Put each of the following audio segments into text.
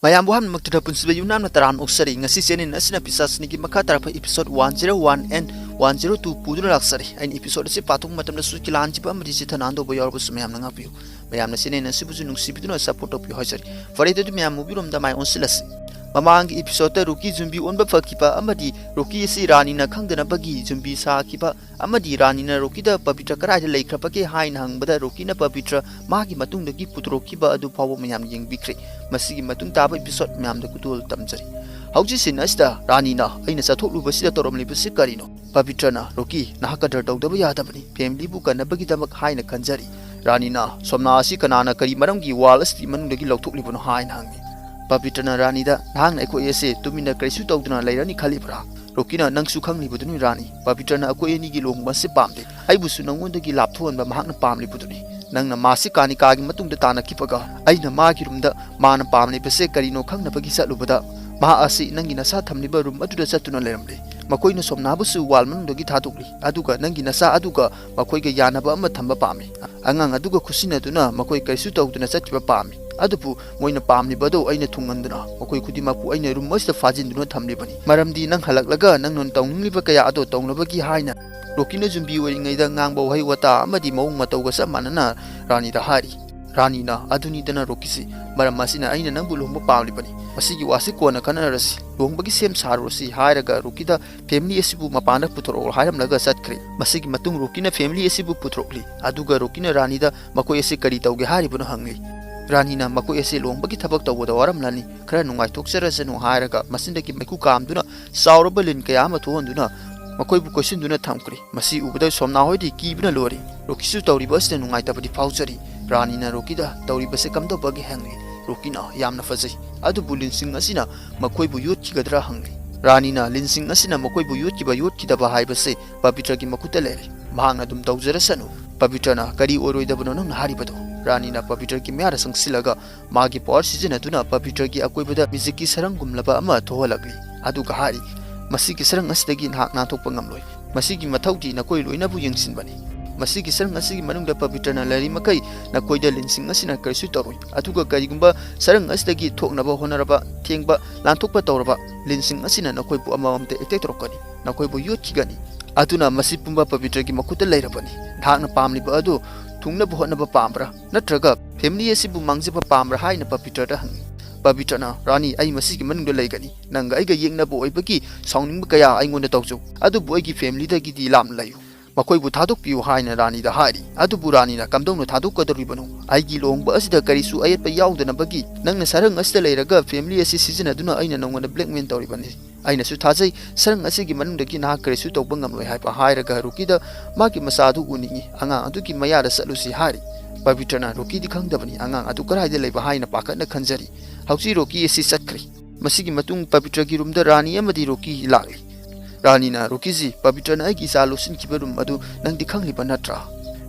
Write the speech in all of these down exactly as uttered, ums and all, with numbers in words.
ꯃꯌꯥꯝꯕꯨ ꯍꯥꯟꯅꯃꯛꯇꯗ ꯄꯨꯟꯁꯤꯕ ꯌꯨꯝꯅꯥꯝꯅ ꯇꯔꯥꯝꯅ ꯑꯣꯛꯆꯔꯤ꯫ ꯉꯁꯤ channel ꯑꯁꯤꯅ ꯄꯤꯁꯥꯆꯅꯤꯒꯤ ꯃꯈꯥ ꯇꯥꯔꯛꯄ episode one zero one and one zero two ꯄꯨꯗꯨꯅ ꯂꯥꯛꯆꯔꯤ꯫ ꯑꯩꯅ episode ꯑꯁꯤ ꯄꯥꯊꯣꯛꯄ ꯃꯇꯝꯗ ꯁꯨꯏꯀꯤ ꯂꯥꯟꯖꯤꯕ ꯑꯃꯗꯤ ꯆꯤꯊ ꯅꯥꯟꯗꯧꯕ ꯌꯥꯎꯔꯕꯁꯨ ꯃꯌꯥꯝꯅ ꯉꯥꯛꯄꯤꯌꯨ꯫ ꯃꯌꯥꯝꯅ channel ꯑꯁꯤꯕꯨꯁꯨ ꯅꯨꯡꯁꯤꯕꯤꯗꯨꯅ support ꯇꯧꯕꯤꯌꯨ ꯍꯥꯏꯖꯔꯤ꯫ ꯐꯔꯦ, ꯑꯗꯨꯗꯤ ꯃꯌꯥꯝ movie ꯔꯣꯝꯗ ꯃꯥꯏ ꯑꯣꯟꯁꯤꯜꯂꯁꯤ꯫ ꯃꯃꯥꯡꯒꯤ episode ꯔꯣꯀꯤ ꯌꯨꯝꯕꯤ ꯑꯣꯟꯕ ꯐꯈꯤꯕ ꯑꯃꯗꯤ ꯔꯣꯀꯤ ꯑꯁꯤ ꯔꯥꯅꯤꯅ ꯈꯪꯗꯅꯕꯒꯤ ꯌꯨꯝꯕꯤ ꯁꯥꯈꯤꯕ ꯑꯃꯗꯤ ꯔꯥꯅꯤꯅ ꯔꯣꯀꯤꯗ ꯄꯕꯤꯇ꯭ꯔ ꯀꯗꯥꯏꯗ ꯂꯩꯈ꯭ꯔꯕꯒꯦ ꯍꯥꯏꯅ ꯍꯪꯕꯗ ꯔꯣꯀꯤꯅ ꯄꯕꯤꯇ꯭ꯔ ꯃꯥꯒꯤ ꯃꯇꯨꯡꯗꯒꯤ ꯄꯨꯊꯣꯔꯛꯈꯤꯕ ꯑꯗꯨ ꯐꯥꯎꯕ ꯃꯌꯥꯝ ꯌꯦꯡꯕꯤꯈ꯭ꯔꯦ꯫ ꯃꯁꯤꯒꯤ ꯃꯇꯨꯡ ꯇꯥꯕ episode ꯃꯌꯥꯝꯗ ꯈꯨꯗꯣꯜ ꯇꯝꯖꯔꯤ꯫ ꯍꯧꯖꯤꯛ scene ꯑꯁꯤꯗ ꯔꯥꯅꯤꯅ, "ꯑꯩꯅ ꯆꯠꯊꯣꯛꯂꯨꯕꯁꯤꯗ ꯇꯧꯔꯝꯂꯤꯕꯁꯤ ꯀꯔꯤꯅꯣ?" ꯄꯕꯤꯇ꯭ꯔꯅ, "ꯔꯣꯀꯤ, ꯅꯍꯥꯛ ꯀꯗꯔ ꯇꯧꯗꯕ ꯌꯥꯗꯕꯅꯤ꯫ Family ꯕꯨ ꯀꯟꯅꯕꯒꯤꯗꯃꯛ ꯍꯥꯏꯅ ꯈꯟꯖꯔꯤ꯫" ꯔꯥꯅꯤꯅ, "ꯁꯣꯝꯅꯥ ꯑꯁꯤ ꯀꯅꯥꯅ ꯀꯔꯤ ꯃꯔꯝꯒꯤ wall ꯑꯁꯤꯒꯤ ꯃꯅꯨꯡꯗꯒꯤ ꯂꯧꯊꯣꯛꯂꯤꯕꯅꯣ?" ꯍꯥꯏꯅ ꯍꯪꯉꯤ꯫ ꯄꯕꯤꯇ꯭ꯔꯅ ꯔꯥꯅꯤꯗ, "ꯅꯍꯥꯛꯅ ꯑꯩꯈꯣꯏ ꯑꯁꯦ ꯇꯨꯃꯤꯟꯅ ꯀꯔꯤꯁꯨ ꯇꯧꯗꯅ ꯂꯩꯔꯅꯤ ꯈꯜꯂꯤꯕ꯭ꯔꯥ? ꯔꯣꯀꯤꯅ ꯅꯪꯁꯨ ꯈꯪꯂꯤꯕꯗꯨꯅꯤ ꯔꯥꯅꯤ꯫ ꯄꯕꯤꯇ꯭ꯔꯅ ꯑꯩꯈꯣꯏ ꯑꯅꯤꯒꯤ ꯂꯨꯍꯣꯡꯕ ꯑꯁꯤ ꯄꯥꯝꯗꯦ꯫ ꯑꯩꯕꯨꯁꯨ ꯅꯪꯉꯣꯟꯗꯒꯤ ꯂꯥꯞꯊꯣꯛꯍꯟꯕ ꯃꯍꯥꯛꯅ ꯄꯥꯝꯂꯤꯕꯗꯨꯅꯤ꯫ ꯅꯪꯅ ꯃꯥꯁꯤ ꯀꯥꯅꯤꯀꯥꯒꯤ ꯃꯇꯨꯡꯗ ꯇꯥꯟꯅꯈꯤꯕꯒ ꯑꯩꯅ ꯃꯥꯒꯤ ꯔꯨꯝꯗ ꯃꯥꯅ ꯄꯥꯝꯂꯤꯕꯁꯦ ꯀꯔꯤꯅꯣ ꯈꯪꯅꯕꯒꯤ ꯆꯠꯂꯨꯕꯗ ꯃꯍꯥꯛ ꯑꯁꯤ ꯅꯪꯒꯤ ꯅꯁꯥ ꯊꯝꯂꯤꯕ ꯔꯨꯝ ꯑꯗꯨꯗ ꯆꯠꯇꯨꯅ ꯂꯩꯔꯝꯂꯦ꯫ ꯃꯈꯣꯏꯅ ꯁꯣꯝꯅꯥꯕꯨꯁꯨ ꯋꯥꯜ ꯃꯅꯨꯡꯗꯒꯤ ꯊꯥꯗꯣꯛꯂꯤ꯫ ꯑꯗꯨꯒ ꯅꯪꯒꯤ ꯅꯁꯥ ꯑꯗꯨꯒ ꯃꯈꯣꯏꯒ ꯌꯥꯅꯕ ꯑꯃ ꯊꯝꯕ ꯄꯥꯝꯃꯤ꯫ ꯑꯉꯥꯡ ꯑꯗꯨꯒ ꯈꯨꯠꯁꯤꯟꯅꯗꯨꯅ ꯃꯈꯣꯏ ꯀꯔꯤꯁꯨ ꯇꯧꯗꯅ ꯆꯠꯈꯤꯕ ꯄꯥꯝꯃꯤ꯫ ꯑꯗꯨꯕꯨ ꯃꯣꯏꯅ ꯄꯥꯝꯂꯤꯕ ꯑꯗꯨ ꯑꯩꯅ ꯊꯨꯡꯍꯟꯗꯨꯅ ꯃꯈꯣꯏ ꯈꯨꯗꯤꯡꯃꯛꯄꯨ ꯑꯩꯅ ꯔꯨꯝ ꯑꯁꯤꯗ ꯐꯥꯖꯤꯟꯗꯨꯅ ꯊꯝꯂꯤꯕꯅꯤ꯫ ꯃꯔꯝꯗꯤ ꯅꯪ ꯍꯜꯂꯛꯂꯒ ꯅꯪꯅ ꯇꯧꯅꯤꯡꯂꯤꯕ ꯀꯌꯥ ꯑꯗꯨ ꯇꯧꯅꯕꯒꯤ ꯍꯥꯏꯅ ꯔꯣꯀꯤꯅ ꯌꯨꯝꯕꯤ ꯑꯣꯏꯔꯤꯉꯩꯗ ꯉꯥꯡꯕ ꯋꯥꯍꯩ ꯋꯥꯇꯥ ꯑꯃꯗꯤ ꯃꯑꯣꯡ ꯃꯇꯧꯒ ꯆꯞ ꯃꯥꯟꯅꯅ ꯔꯥꯅꯤꯗ ꯍꯥꯏꯔꯤ꯫ ꯔꯥꯅꯤꯅ, "ꯑꯗꯨꯅꯤꯗꯅ ꯔꯣꯀꯤꯁꯤ꯫ ꯃꯔꯝ ꯑꯁꯤꯅ ꯑꯩꯅ ꯅꯪꯕꯨ ꯂꯨꯍꯣꯡꯕ ꯄꯥꯝꯂꯤꯕꯅꯤ꯫ ꯃꯁꯤꯒꯤ ꯋꯥꯁꯤ ꯀꯣꯟꯅ ꯈꯟꯅꯔꯁꯤ꯫ ꯂꯨꯍꯣꯡꯕꯒꯤ ꯁꯦꯝ ꯁꯥꯔꯨꯔꯁꯤ" ꯍꯥꯏꯔꯒ ꯔꯣꯀꯤꯗ family ꯑꯁꯤꯕꯨ ꯃꯄꯥꯟꯗ ꯄꯨꯊꯣꯔꯛꯑꯣ ꯍꯥꯏꯔꯝꯂꯒ ꯆꯠꯈ꯭ꯔꯦ꯫ ꯃꯁꯤꯒꯤ ꯃꯇꯨꯡ ꯔꯣꯀꯤꯅ family ꯑꯁꯤꯕꯨ ꯄꯨꯊꯣꯔꯛꯂꯤ꯫ ꯑꯗꯨꯒ ꯔꯣꯀꯤꯅ ꯔꯥꯅꯤꯗ ꯃꯈꯣꯏ ꯑꯁꯤ ꯀꯔꯤ ꯇꯧꯒꯦ ꯍꯥꯏꯔꯤꯕꯅꯣ ꯍꯪꯂꯤ꯫ ꯔꯥꯅꯤꯅ ꯃꯈꯣꯏ ꯑꯁꯤ ꯂꯨꯍꯣꯡꯕꯒꯤ ꯊꯕꯛ ꯇꯧꯕꯗ ꯋꯥꯔꯝꯂꯅꯤ, ꯈꯔ ꯅꯨꯡꯉꯥꯏꯊꯣꯛꯆꯔꯁꯅꯨ ꯍꯥꯏꯔꯒ ꯃꯆꯤꯟꯗꯒꯤ ꯃꯩꯈꯨ ꯀꯥꯝꯗꯨꯅ ꯆꯥꯎꯔꯕ ꯂꯤꯟ ꯀꯌꯥ ꯑꯃ ꯊꯣꯛꯍꯟꯗꯨꯅ ꯃꯈꯣꯏꯕꯨ ꯀꯣꯏꯁꯤꯟꯗꯨꯅ ꯊꯝꯈ꯭ꯔꯦ꯫ ꯃꯁꯤ ꯎꯕꯗ ꯁꯣꯝꯅꯥ ꯍꯣꯏꯗꯤ ꯀꯤꯕꯅ ꯂꯣꯏꯔꯦ꯫ ꯔꯣꯀꯤꯁꯨ ꯇꯧꯔꯤꯕ ꯑꯁꯤꯗ ꯅꯨꯡꯉꯥꯏꯇꯕꯗꯤ ꯐꯥꯎꯖꯔꯤ꯫ ꯔꯥꯅꯤꯅ ꯔꯣꯀꯤꯗ ꯇꯧꯔꯤꯕꯁꯦ ꯀꯝꯗꯧꯕꯒꯦ ꯍꯪꯂꯤ꯫ ꯔꯣꯀꯤꯅ, "ꯌꯥꯝꯅ ꯐꯖꯩ, ꯑꯗꯨꯕꯨ ꯂꯤꯟꯁꯤꯡ ꯑꯁꯤꯅ ꯃꯈꯣꯏꯕꯨ ꯌꯣꯠꯈꯤꯒꯗ꯭ꯔꯥ?" ꯍꯪꯂꯤ꯫ ꯔꯥꯅꯤꯅ, "ꯂꯤꯟꯁꯤꯡ ꯑꯁꯤꯅ ꯃꯈꯣꯏꯕꯨ ꯌꯣꯠꯈꯤꯕ ꯌꯣꯠꯈꯤꯗꯕ ꯍꯥꯏꯕꯁꯦ ꯄꯕꯤꯇ꯭ꯔꯒꯤ ꯃꯈꯨꯠꯇ ꯂꯩꯔꯦ꯫ ꯃꯍꯥꯛꯅ ꯑꯗꯨꯝ ꯇꯧꯖꯔꯁꯅꯨ꯫" ꯄꯕꯤꯇ꯭ꯔꯅ, "ꯀꯔꯤ ꯑꯣꯏꯔꯣꯏꯗꯕꯅꯣ ꯅꯪꯅ ꯍꯥꯏꯔꯤꯕꯗꯣ?" ꯔꯥꯅꯤꯅ ꯄꯕꯤꯇ꯭ꯔꯒꯤ ꯃꯌꯥꯗ ꯆꯪꯁꯤꯜꯂꯒ ꯃꯥꯒꯤ power ꯁꯤꯖꯤꯟꯅꯗꯨꯅ ꯄꯕꯤꯇ꯭ꯔꯒꯤ ꯑꯀꯣꯏꯕꯗ ꯃꯤꯖꯤꯛꯀꯤ ꯁꯔꯪꯒꯨꯝꯂꯕ ꯑꯃ ꯊꯣꯛꯍꯜꯂꯛꯂꯤ꯫ ꯑꯗꯨꯒ ꯍꯥꯏꯔꯤ, "ꯃꯁꯤꯒꯤ ꯁꯔꯪ ꯑꯁꯤꯗꯒꯤ ꯅꯍꯥꯛ ꯅꯥꯟꯊꯣꯛꯄ ꯉꯝꯂꯣꯏ꯫ ꯃꯁꯤꯒꯤ ꯃꯊꯧꯗꯤ ꯅꯈꯣꯏ ꯂꯣꯏꯅꯕꯨ ꯌꯦꯡꯁꯤꯟꯕꯅꯤ꯫" ꯃꯁꯤꯒꯤ ꯁꯔꯪ ꯑꯁꯤꯒꯤ ꯃꯅꯨꯡꯗ ꯄꯕꯤꯇ꯭ꯔꯅ ꯂꯩꯔꯤ ꯃꯈꯩ ꯅꯈꯣꯏꯗ ꯂꯤꯟꯁꯤꯡ ꯑꯁꯤꯅ ꯀꯔꯤꯁꯨ ꯇꯧꯔꯣꯏ꯫ ꯑꯗꯨꯒ ꯀꯔꯤꯒꯨꯝꯕ ꯁꯔꯪ ꯑꯁꯤꯗꯒꯤ ꯊꯣꯛꯅꯕ ꯍꯣꯠꯅꯔꯕ, ꯊꯦꯡꯕ, ꯂꯥꯟꯊꯣꯛꯄ ꯇꯧꯔꯕ, ꯂꯤꯟꯁꯤꯡ ꯑꯁꯤꯅ ꯅꯈꯣꯏꯕꯨ ꯑꯃꯃꯝꯇ ꯑꯦꯇꯦꯛ ꯇꯧꯔꯛꯀꯅꯤ, ꯅꯈꯣꯏꯕꯨ ꯌꯣꯠꯈꯤꯒꯅꯤ꯫ ꯑꯗꯨꯅ ꯃꯁꯤ ꯄꯨꯝꯕ ꯄꯕꯤꯇ꯭ꯔꯒꯤ ꯃꯈꯨꯠꯇ ꯂꯩꯔꯕꯅꯤ꯫ ꯅꯍꯥꯛꯅ ꯄꯥꯝꯂꯤꯕ ꯑꯗꯨ ꯊꯨꯡꯅꯕ ꯍꯣꯠꯅꯕ ꯄꯥꯝꯕ꯭ꯔꯥ, ꯅꯠꯇ꯭ꯔꯒ ꯐꯦꯃꯤꯂꯤ ꯑꯁꯤꯕꯨ ꯃꯥꯡꯖꯕ ꯄꯥꯝꯕ꯭ꯔꯥ ꯍꯥꯏꯅ ꯄꯕꯤꯇ꯭ꯔꯗ ꯍꯪꯉꯤ꯫ ꯄꯕꯤꯇ꯭ꯔꯅ, "ꯔꯥꯅꯤ, ꯑꯩ ꯃꯁꯤꯒꯤ ꯃꯅꯨꯡꯗ ꯂꯩꯒꯅꯤ꯫ ꯅꯪꯒ ꯑꯩꯒ ꯌꯦꯛꯅꯕ ꯑꯣꯏꯕꯒꯤ ꯁꯥꯎꯅꯤꯡꯕ ꯀꯌꯥ ꯑꯩꯉꯣꯟꯗ ꯇꯧꯖꯧ, ꯑꯗꯨꯕꯨ ꯑꯩꯒꯤ ꯐꯦꯃꯤꯂꯤꯗꯒꯤꯗꯤ ꯂꯥꯞꯅ ꯂꯩꯌꯨ꯫ ꯃꯈꯣꯏꯕꯨ ꯊꯥꯗꯣꯛꯄꯤꯌꯨ" ꯍꯥꯏꯅ ꯔꯥꯅꯤꯗ ꯍꯥꯏꯔꯤ꯫ ꯑꯗꯨꯕꯨ ꯔꯥꯅꯤꯅ, "ꯀꯝꯗꯧꯅ ꯊꯥꯗꯣꯛꯀꯗꯧꯔꯤꯕꯅꯣ? ꯑꯩꯒꯤ ꯂꯨꯍꯣꯡꯕ ꯑꯁꯤꯗ ꯀꯔꯤꯁꯨ ꯑꯌꯦꯠꯄ ꯌꯥꯎꯗꯅꯕꯒꯤ ꯅꯪꯅ ꯁꯔꯪ ꯑꯁꯤꯗ ꯂꯩꯔꯒ ꯐꯦꯃꯤꯂꯤ ꯑꯁꯤ ꯁꯤꯖꯤꯟꯅꯗꯨꯅ ꯑꯩꯅ ꯅꯉꯣꯟꯗ ꯕ꯭ꯂꯦꯛꯃꯦꯜ ꯇꯧꯔꯤꯕꯅꯤ꯫ ꯑꯩꯅꯁꯨ ꯊꯥꯖꯩ, ꯁꯔꯪ ꯑꯁꯤꯒꯤ ꯃꯅꯨꯡꯗꯒꯤ ꯅꯍꯥꯛ ꯀꯔꯤꯁꯨ ꯇꯧꯕ ꯉꯝꯂꯣꯏ" ꯍꯥꯏꯕ ꯍꯥꯏꯔꯒ ꯔꯣꯀꯤꯗ ꯃꯥꯒꯤ ꯃꯆꯥꯗꯨ ꯎꯅꯤꯡꯏ, ꯑꯉꯥꯡ ꯑꯗꯨꯒꯤ ꯃꯌꯥꯗ ꯆꯠꯂꯨꯁꯤ ꯍꯥꯏꯔꯤ꯫ ꯄꯕꯤꯇ꯭ꯔꯅ ꯔꯣꯀꯤꯗꯤ ꯈꯪꯗꯕꯅꯤ ꯑꯉꯥꯡ ꯑꯗꯨ ꯀꯗꯥꯏꯗ ꯂꯩꯕ ꯍꯥꯏꯅ ꯄꯥꯈꯠꯅ ꯈꯟꯖꯔꯤ꯫ ꯍꯧꯖꯤꯛ ꯔꯣꯀꯤ ꯑꯁꯤ ꯆꯠꯈ꯭ꯔꯦ꯫ ꯃꯁꯤꯒꯤ ꯃꯇꯨꯡ ꯄꯕꯤꯇ꯭ꯔꯒꯤ ꯔꯨꯝꯗ ꯔꯥꯅꯤ ꯑꯃꯗꯤ ꯔꯣꯀꯤ ꯂꯥꯛꯂꯤ꯫ ꯔꯥꯅꯤꯅ ꯔꯣꯀꯤꯁꯤ, "ꯄꯕꯤꯇ꯭ꯔꯅ ꯑꯩꯒꯤ ꯏꯆꯥ ꯂꯣꯠꯁꯤꯟꯈꯤꯕ ꯔꯨꯝ ꯑꯗꯨ ꯅꯪꯗꯤ ꯈꯪꯂꯤꯕ ꯅꯠꯇ꯭ꯔꯥ?"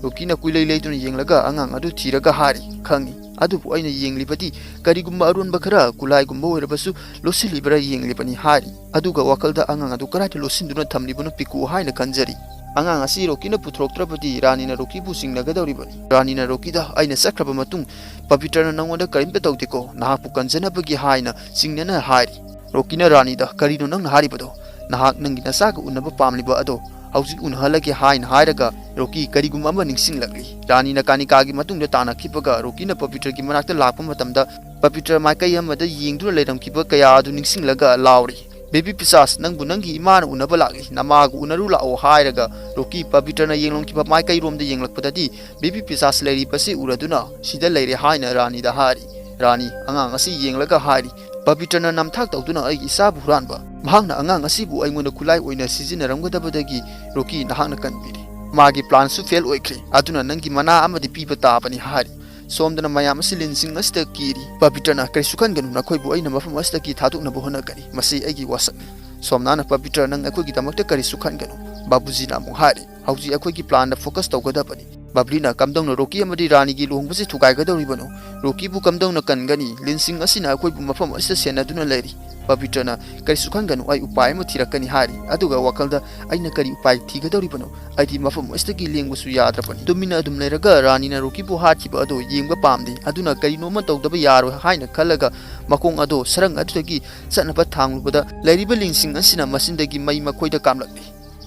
ꯔꯣꯀꯤꯅ ꯀꯨꯏꯂꯩ ꯂꯩꯗꯨꯅ ꯌꯦꯡꯂꯒ ꯑꯉꯥꯡ ꯑꯗꯨ ꯊꯤꯔꯒ ꯍꯥꯏꯔꯤ, "ꯈꯪꯏ, ꯑꯗꯨꯕꯨ ꯑꯩꯅ ꯌꯦꯡꯂꯤꯕꯗꯤ ꯀꯔꯤꯒꯨꯝꯕ ꯑꯔꯣꯟꯕ ꯈꯔ ꯀꯨꯂꯥꯏꯒꯨꯝꯕ ꯑꯣꯏꯔꯕꯁꯨ ꯂꯣꯠꯁꯤꯜꯂꯤꯕ꯭ꯔꯥ ꯌꯦꯡꯂꯤꯕꯅꯤ" ꯍꯥꯏꯔꯤ꯫ ꯑꯗꯨꯒ ꯋꯥꯈꯜꯗ, "ꯑꯉꯥꯡ ꯑꯗꯨ ꯀꯗꯥꯏꯗ ꯂꯣꯠꯁꯤꯟꯗꯨꯅ ꯊꯝꯂꯤꯕꯅꯣ ꯄꯤꯀꯨ" ꯍꯥꯏꯅ ꯈꯟꯖꯔꯤ꯫ ꯑꯉꯥꯡ ꯑꯁꯤ ꯔꯣꯀꯤꯅ ꯄꯨꯊꯣꯔꯛꯇ꯭ꯔꯕꯗꯤ ꯔꯥꯅꯤꯅ ꯔꯣꯀꯤꯕꯨ ꯆꯤꯡꯅꯒꯗꯧꯔꯤꯕꯅꯤ꯫ ꯔꯥꯅꯤꯅ ꯔꯣꯀꯤꯗ, "ꯑꯩꯅ ꯆꯠꯈ꯭ꯔꯕ ꯃꯇꯨꯡ ꯄꯕꯤꯇ꯭ꯔꯅ ꯅꯉꯣꯟꯗ ꯀꯔꯤꯝꯇ ꯇꯧꯗꯦꯀꯣ, ꯅꯍꯥꯛꯄꯨ ꯀꯟꯖꯅꯕꯒꯤ" ꯍꯥꯏꯅ ꯆꯤꯡꯅꯅ ꯍꯥꯏꯔꯤ꯫ ꯔꯣꯀꯤꯅ ꯔꯥꯅꯤꯗ, "ꯀꯔꯤꯅꯣ ꯅꯪꯅ ꯍꯥꯏꯔꯤꯕꯗꯣ? ꯅꯍꯥꯛ ꯅꯪꯒꯤ ꯅꯆꯥꯒ ꯎꯅꯕ ꯄꯥꯝꯂꯤꯕ ꯑꯗꯣ ꯍꯧꯖꯤꯛ ꯎꯅꯍꯜꯂꯒꯦ" ꯍꯥꯏꯅ ꯍꯥꯏꯔꯒ ꯔꯣꯀꯤ ꯀꯔꯤꯒꯨꯝꯕ ꯑꯃ ꯅꯤꯡꯁꯤꯡꯂꯛꯂꯤ꯫ ꯔꯥꯅꯤꯅ ꯀꯥꯅꯤꯀꯥꯒꯤ ꯃꯇꯨꯡꯗ ꯇꯥꯟꯅꯈꯤꯕꯒ ꯔꯣꯀꯤꯅ ꯄꯕꯤꯇ꯭ꯔꯒꯤ ꯃꯅꯥꯛꯇ ꯂꯥꯛꯄ ꯃꯇꯝꯗ ꯄꯕꯤꯇ꯭ꯔ ꯃꯥꯏꯀꯩ ꯑꯃꯗ ꯌꯦꯡꯗꯨꯅ ꯂꯩꯔꯝꯈꯤꯕ ꯀꯌꯥ ꯑꯗꯨ ꯅꯤꯡꯁꯤꯡꯂꯒ ꯂꯥꯎꯔꯤ, "ꯕꯦꯕꯤ ꯄꯤꯁꯥꯁ, ꯅꯪꯕꯨ ꯅꯪꯒꯤ ꯏꯃꯥꯅ ꯎꯅꯕ ꯂꯥꯛꯂꯤ, ꯅꯃꯥꯒ ꯎꯅꯔꯨ ꯂꯥꯛꯑꯣ" ꯍꯥꯏꯔꯒ ꯔꯣꯀꯤ ꯄꯕꯤꯇ꯭ꯔꯅ ꯌꯦꯡꯂꯝꯈꯤꯕ ꯃꯥꯏꯀꯩꯔꯣꯝꯗ ꯌꯦꯡꯂꯛꯄꯗꯗꯤ ꯕꯦꯕꯤ ꯄꯤꯁꯥꯁ ꯂꯩꯔꯤꯕꯁꯤ ꯎꯔꯗꯨꯅ ꯁꯤꯗ ꯂꯩꯔꯦ ꯍꯥꯏꯅ ꯔꯥꯅꯤꯗ ꯍꯥꯏꯔꯤ꯫ ꯔꯥꯅꯤ ꯑꯉꯥꯡ ꯑꯁꯤ ꯌꯦꯡꯂꯒ ꯍꯥꯏꯔꯤ, "ꯄꯕꯤꯇ꯭ꯔꯅ ꯅꯝꯊꯥꯛ ꯇꯧꯗꯨꯅ ꯑꯩꯒꯤ ꯏꯆꯥꯕꯨ ꯍꯨꯔꯥꯟꯕ꯫ ꯃꯍꯥꯛꯅ ꯑꯉꯥꯡ ꯑꯁꯤꯕꯨ ꯑꯩꯉꯣꯟꯗ ꯈꯨꯠꯂꯥꯏ ꯑꯣꯏꯅ ꯁꯤꯖꯤꯟꯅꯔꯝꯒꯗꯕꯗꯒꯤ ꯔꯣꯀꯤ ꯅꯍꯥꯛꯅ ꯀꯟꯕꯤꯔꯦ꯫ ꯃꯥꯒꯤ ꯄ꯭ꯂꯥꯟꯁꯨ ꯐꯦꯜ ꯑꯣꯏꯈ꯭ꯔꯦ, ꯑꯗꯨꯅ ꯅꯪꯒꯤ ꯃꯅꯥ ꯑꯃꯗꯤ ꯄꯤꯕ ꯇꯥꯕꯅꯤ" ꯍꯥꯏꯔꯤ꯫ ꯁꯣꯝꯗꯅ ꯃꯌꯥꯝ ꯑꯁꯤ ꯂꯤꯟꯁꯤꯡ ꯑꯁꯤꯗ ꯀꯤꯔꯤ꯫ "ꯄꯕꯤꯇ꯭ꯔꯅ ꯀꯔꯤꯁꯨ ꯈꯟꯒꯅꯨ, ꯅꯈꯣꯏꯕꯨ ꯑꯩꯅ ꯃꯐꯝ ꯑꯁꯤꯗꯒꯤ ꯊꯥꯗꯣꯛꯅꯕ ꯍꯣꯠꯅꯒꯅꯤ꯫ ꯃꯁꯤ ꯑꯩꯒꯤ ꯋꯥꯁꯛꯅꯤ"꯫ ꯁꯣꯝꯅꯥꯅ, "ꯄꯕꯤꯇ꯭ꯔ, ꯅꯪ ꯑꯩꯈꯣꯏꯒꯤꯗꯃꯛꯇ ꯀꯔꯤꯁꯨ ꯈꯟꯒꯅꯨ"꯫ ꯕꯥꯕꯨꯖꯤꯅ ꯑꯃꯨꯛ ꯍꯥꯏꯔꯤ, "ꯍꯧꯖꯤꯛ ꯑꯩꯈꯣꯏꯒꯤ ꯄ꯭ꯂꯥꯟꯗ ꯐꯣꯀꯁ ꯇꯧꯒꯗꯕꯅꯤ"꯫ ꯕꯕ꯭ꯂꯤꯅ, "ꯀꯝꯗꯧꯅ ꯔꯣꯀꯤ ꯑꯃꯗꯤ ꯔꯥꯅꯤꯒꯤ ꯂꯨꯍꯣꯡꯕꯁꯤ ꯊꯨꯒꯥꯏꯒꯗꯧꯔꯤꯕꯅꯣ? ꯔꯣꯀꯤꯕꯨ ꯀꯝꯗꯧꯅ ꯀꯟꯒꯅꯤ? ꯂꯤꯟꯁꯤꯡ ꯑꯁꯤꯅ ꯑꯩꯈꯣꯏꯕꯨ ꯃꯐꯝ ꯑꯁꯤꯗ ꯁꯦꯟꯅꯗꯨꯅ ꯂꯩꯔꯤ"꯫ ꯄꯕꯤꯇ꯭ꯔꯅ, "ꯀꯔꯤꯁꯨ ꯈꯟꯒꯅꯨ, ꯑꯩ ꯎꯄꯥꯏ ꯑꯃ ꯊꯤꯔꯛꯀꯅꯤ" ꯍꯥꯏꯔꯤ꯫ ꯑꯗꯨꯒ ꯋꯥꯈꯜꯗ, "ꯑꯩꯅ ꯀꯔꯤ ꯎꯄꯥꯏ ꯊꯤꯒꯗꯧꯔꯤꯕꯅꯣ? ꯑꯩꯗꯤ ꯃꯐꯝ ꯑꯁꯤꯗꯒꯤ ꯂꯦꯡꯕꯁꯨ ꯌꯥꯗ꯭ꯔꯕꯅꯤ"꯫ ꯇꯨꯃꯤꯟꯅ ꯑꯗꯨꯝ ꯂꯩꯔꯒ ꯔꯥꯅꯤꯅ ꯔꯣꯀꯤꯕꯨ ꯍꯥꯠꯈꯤꯕ ꯑꯗꯨ ꯌꯦꯡꯕ ꯄꯥꯝꯗꯦ꯫ ꯑꯗꯨꯅ ꯀꯔꯤꯅꯣꯃ ꯇꯧꯗꯕ ꯌꯥꯔꯣꯏ ꯍꯥꯏꯅ ꯈꯜꯂꯒ ꯃꯈꯣꯡ ꯑꯗꯨ ꯁꯔꯪ ꯑꯗꯨꯗꯒꯤ ꯆꯠꯅꯕ ꯊꯥꯡꯂꯨꯕꯗ ꯂꯩꯔꯤꯕ ꯂꯤꯟꯁꯤꯡ ꯑꯁꯤꯅ ꯃꯆꯤꯟꯗꯒꯤ ꯃꯩ ꯃꯈꯣꯏꯗ ꯀꯥꯝꯂꯛꯂꯤ꯫